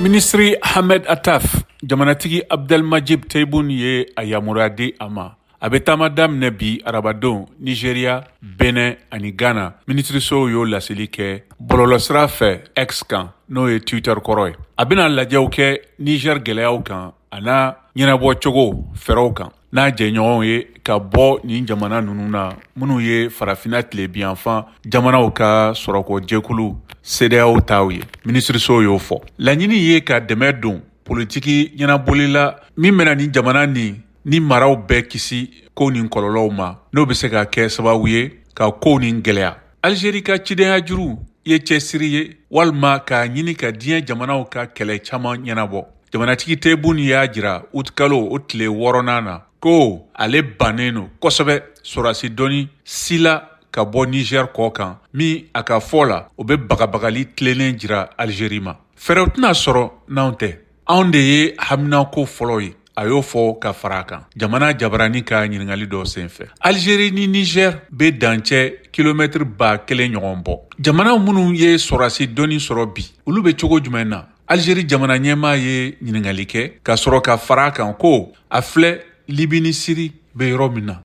Minisiri Ahmed Attaf, jamanatigi Abdelmadjid Tebboune ye a yamaruya di a ma. A bɛ taama daminɛ bi arabadon Nigeria, Benin ani Ghana. Minisirisow y'o laseli kɛ bɔlɔlɔsira fɛ X kan, n'o ye Twitter kɔrɔ ye. A bɛna lajɛw kɛ Niger gɛlɛyaw kan a n'a ɲɛnabɔcogo fɛɛrɛw kan n'a jɛɲɔgɔnw ye ka bɔ nin jamana ninnu na, minnu ye Farafinna tilebinyanfan jamanaw ka sɔrɔko jɛkulu CEDEAO taw ye. Minisiriso y'o fɔ. Laɲini ye ka dɛmɛ don politiki ɲɛnabɔli la min bɛna nin jamana nin ni maraw bɛɛ kisi ko nin kɔlɔlɔw ma, n'o bɛ se ka kɛ sababu ye ka kow nin gɛlɛya. Alizeri ka cidenya juru ye cɛsiri ye walima k'a ɲini ka diɲɛ jamanaw ka kɛlɛ caman ɲɛnabɔ. Jamanatigi Tebboune y'a jira utikalo o tile 6nan na ko ale bannen don kosɛbɛ sɔrɔdasi dɔnni si la ka bɔ Niger kɔ kan, min a ka fɔ la, o bɛ bagabagali tilennen jira Alizeri ma. Fɛɛrɛw tɛna sɔrɔ n'anw tɛ, anw de ye haminako fɔlɔ ye, a y'o fɔ ka fara a kan jamana jabarani ka ɲininkali dɔ senfɛ. Alizeri ni Niger bɛ dancɛ kilomɛtiri 1000 ɲɔgɔn bɔ. Jamana minnu ye sɔrɔdasi dɔnni sɔrɔ bi, olu bɛ cogo jumɛn na? Alizeri jamana ɲɛmaa ye ɲininkali kɛ ka sɔrɔ ka fara a kan ko a filɛ, Libi ni Siri bɛ yɔrɔ min na.